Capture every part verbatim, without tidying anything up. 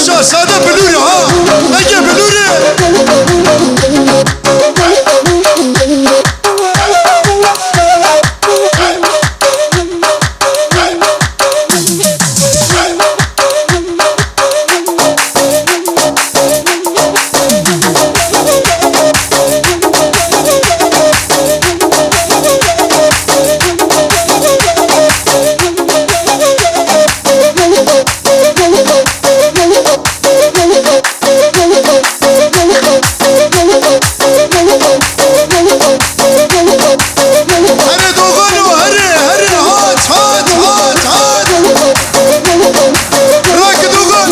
Şahzade bilûrê ha. Ege bilûrê. Here doxano, here, here, hat, hat, hat, hat. Rak doxan.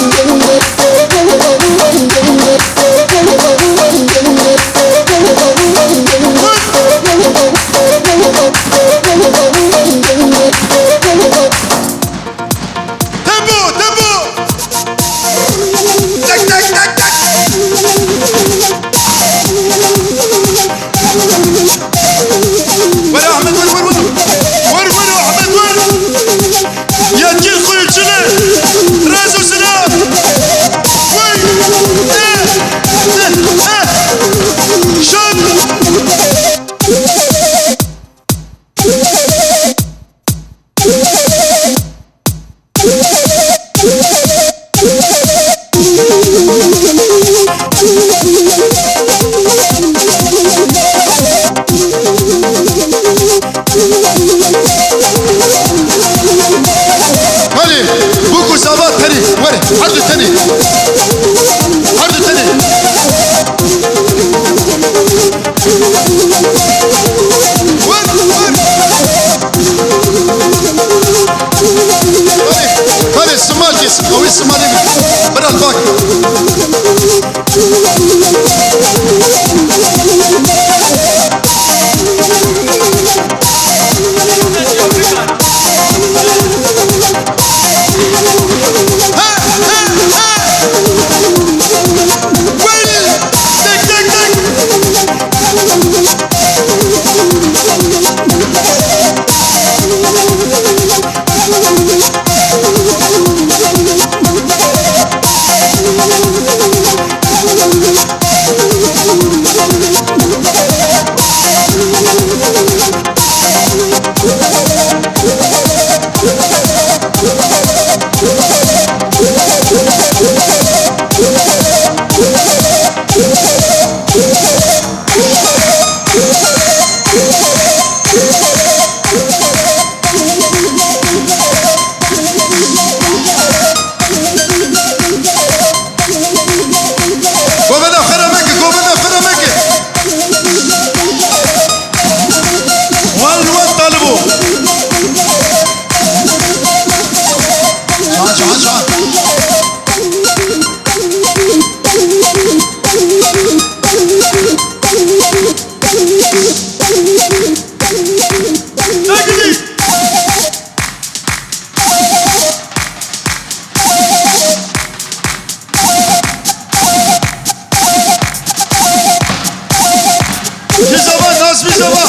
Tempo, tempo! Tak, tak, tak, tak! Were Ahmet, were, were, were! Were, were, Ahmet, were! Yetkî xuyucine! Rezo sina! Wey! E! E! E! Şan! Belê, bûk û zava tenê, were, her du tenê. Her du tenê. Were, were. Belê, belê, simal kes, ew ê simalê min. Bira bak. Govenda xwe re meke, govenda xwe re meke. Wan li wan talibo. Çan, çan, çan. Ji zava, nas bi zava.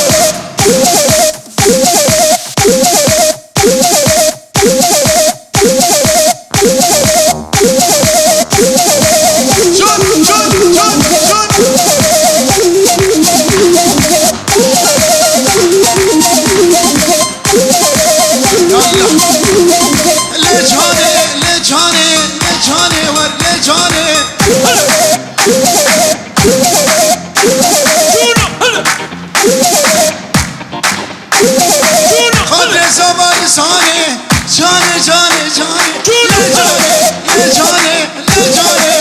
Çut, çut, çut, çut. Yallah. Lê canê, lê canê, lê canê wer, lê canê. Qadrê zaman sanê, canê, canê, canê. Lê canê, lê canê, lê canê.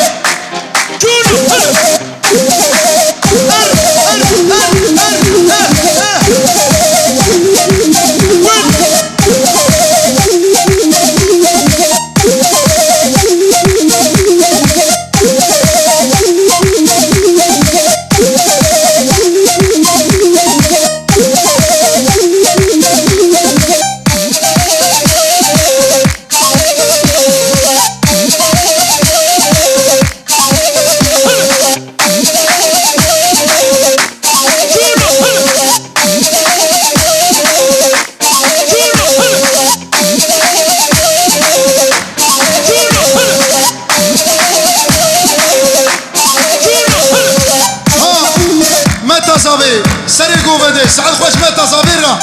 Saet xweş me tasavêr re.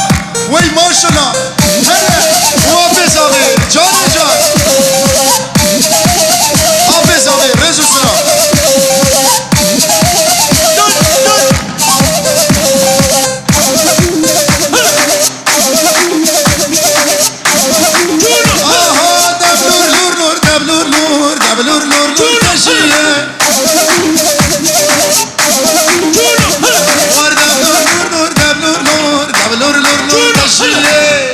Wey maşallah. Hele. Hafez abi. Canê can. Hafez abi. Rêz û sira. Aha, dev lûr, lûr, lûr, dev lûr, lûr, dev lûr, lûr, lûr, deşiye. War dev lûr, lûr, lûr, dev lûr, lûr, dev lûr, lûr, lûr, deşiye.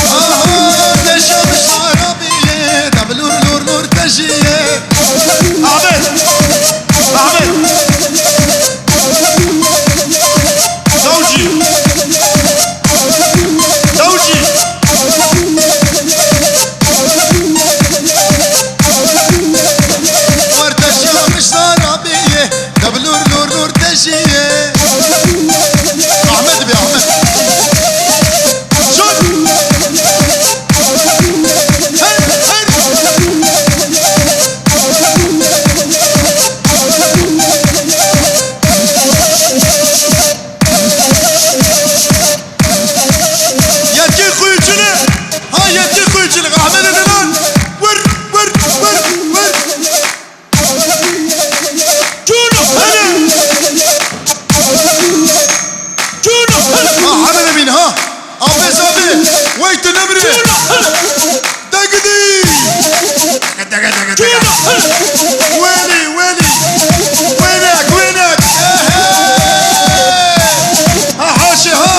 Aha, deşa miştara bîye, dev lûr, lûr, lûr, deşiye. Ahmet! Ahmet! Dawcî! Dawcî! War deşa miştara bîye, dev lûr, lûr, lûr, deşiye. Ahmet be, Ahmet. Şut! Her, her! Yetkî xuyucunu, ha yetkî xuyucunu, Ahmet Edenan. Vur, vur, vur, vur. Cûno hele! Cûno hele! Ha, Ahmet Emin, ha. Hafez abi, wey tu nemrî. Cûno hele! Degidî! Dege, dege, dege, dege. Cûno hele! Welî, welî. Wênek, wênek. Ehe! Ha, haşê, ha.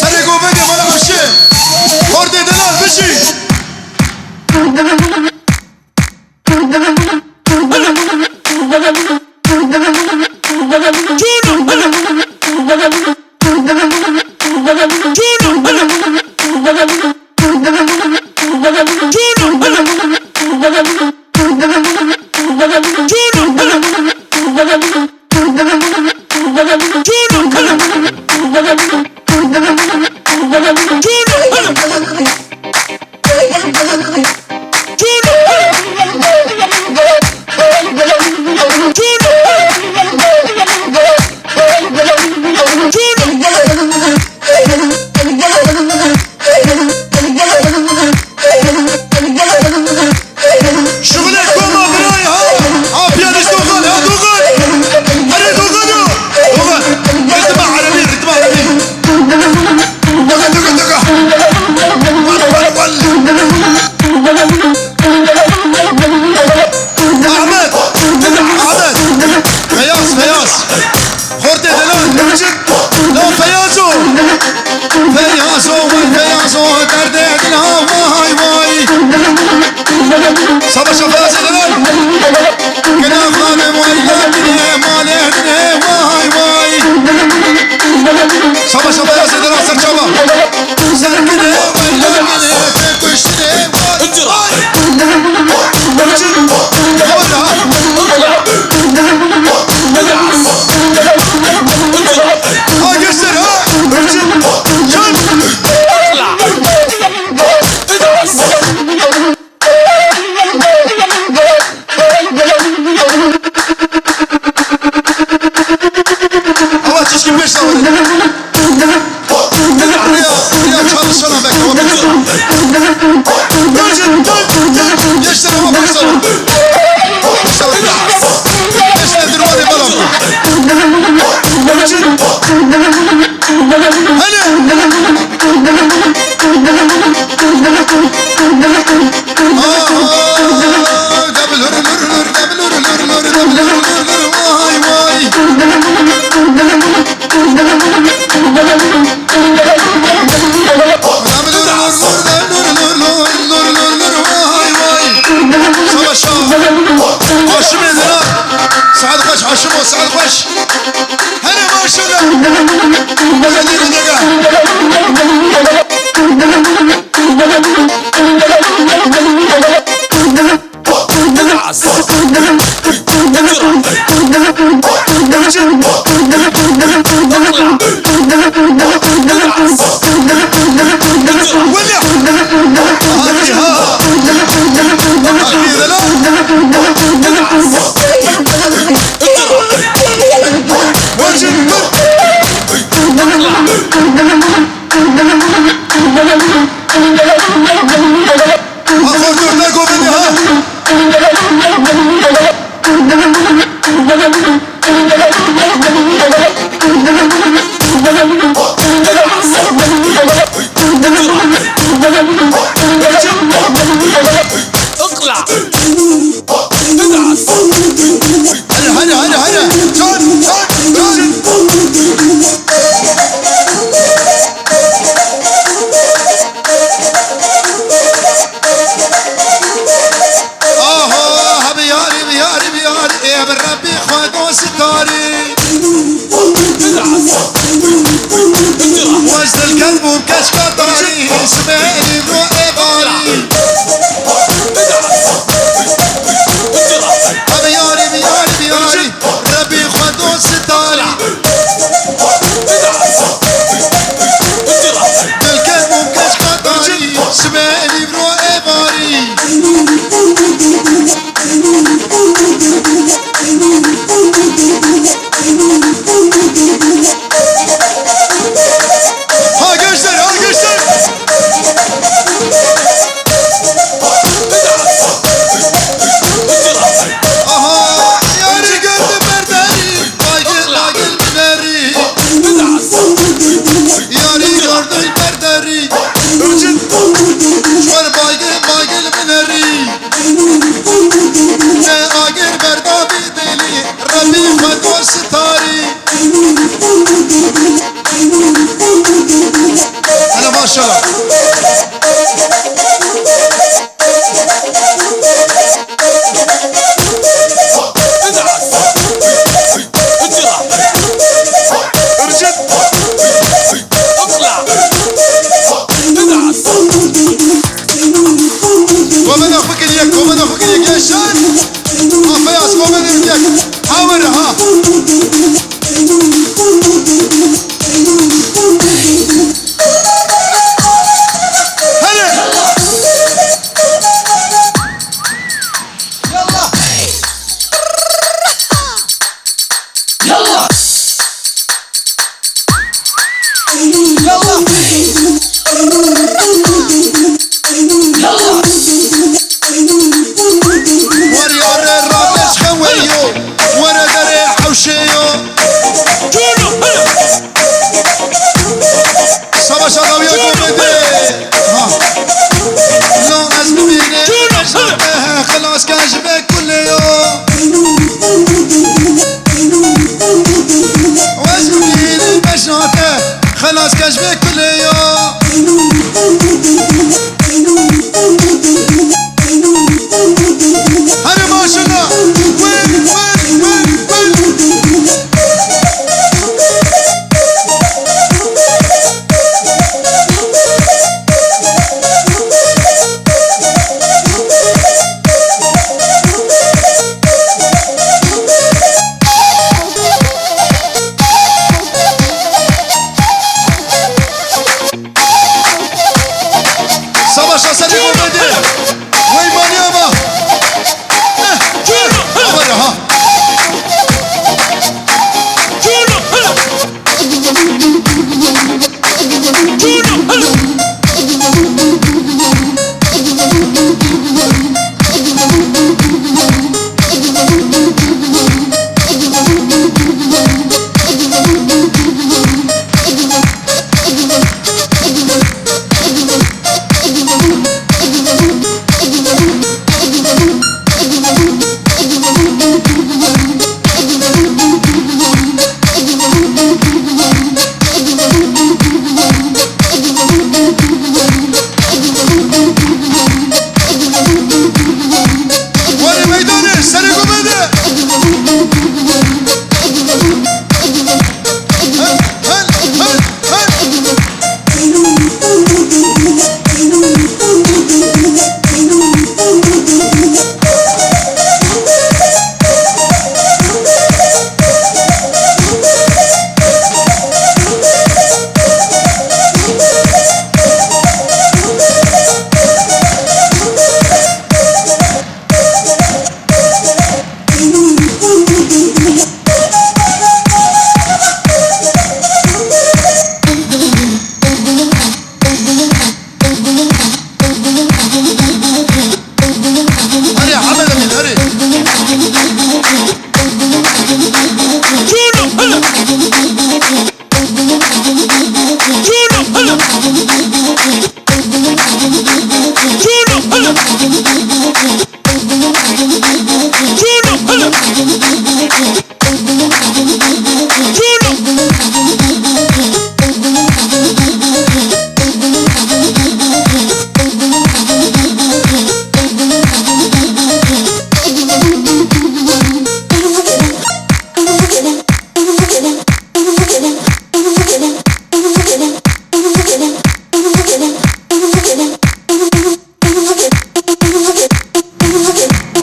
Serê govendê mala Hemşê. Xortê delal bijî. Şuxulê koma birayê ha. Ha, piyanîst Dogan, ha, Dogan. Erê Dogan o. Dogan. Ritma erebî, ritma erebî. Dogan, Dogan, Dogan. Wal, wal, wal. Ahmet. Ahmet. Feyaz, Feyaz. Xortê delal, Gurcik, la Feyazo. Feyazo, vay Feyazo, derdê dila, vay, vay. Savaşa Feyazê delal. Gina xanim, vay, la dine, malê dine, vay, vay. Savaşa Feyazê delal, serçava. Serkide, vay, la dine, te kuştine, vay, vay. Ha, göster ha. Ama çişkin beş tane. Buraya, buraya çalışsana be, tamam mı? Dön, dön, dön, dön. Gençler, ama başlayalım. Başlayalım. Gençler, durma, ne bala bu? Hele. Aa, debil hür, hür, hür, debil hür, hür, hür, debil hür, hür, hür, vay, vay. Vay, vay. Savaş ha. Haşim Êdina. Saet xweş Haşim o, saet xweş. Hele maşallah. Hele dîrî dege. Dil berderî, Urcin, ji wer baygil, baygil binerî. Ne agir berda bî dilî, Rebî xwe dor sitarî. Hele maşallah. Komeda xwe kiriye, komeda xwe kiriye, gençler. Ha, Feyyaz, komeda kiriye. Ha, were, ha. Hele. Yallah. Yallah. Yallah. Yallah. Wer yare rabe ji xeweyo, were derê hewşeyo. Savaşa dawiya komedi. Ha. Lo ez bibînim, xilas ke ji vê kulê yo. Ez bibînim, meşate, xilas ke ji vê kulê yo. Hadi maşallah. Win, win, win, win. Savaş Hasan Efendi. Wey manyama. Aman ha. Warê meydanê, serê ku bide. Hel, hel, hel, hel. Hadi, Ahmet Emin, hadi.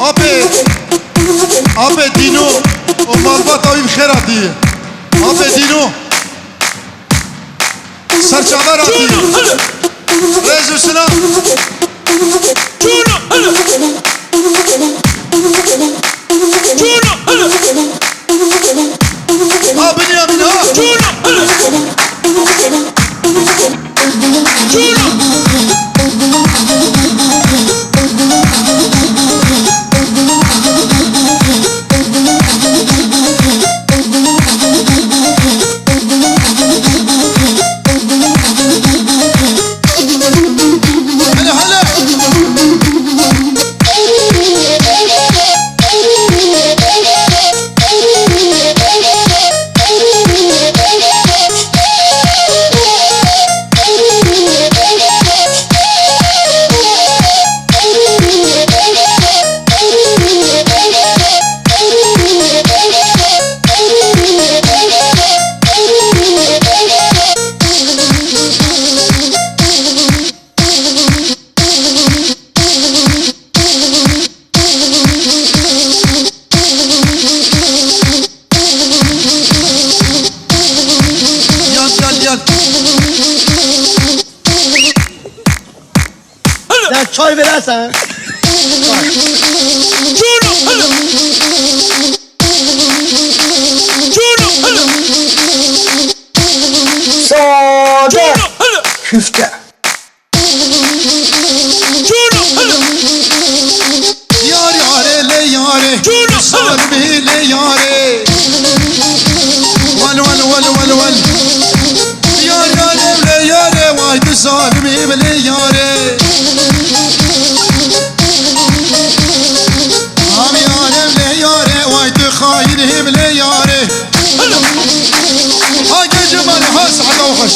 Apê, apê Dîno û malbata wî bi xêr hatî. Apê Dîno. Serçaver hatî. Rêz û silav. Ha, Binyamin, ha. Çay veresen. Sade. Küfte. Yar yare le yare. Sarbi le yare. Wal wal wal wal wal. Yar yare le yare, vay tu zalimî bile yare. Abi yare bile yare, vay tu xayinî bile yare. Ha gece bana has adaw haş.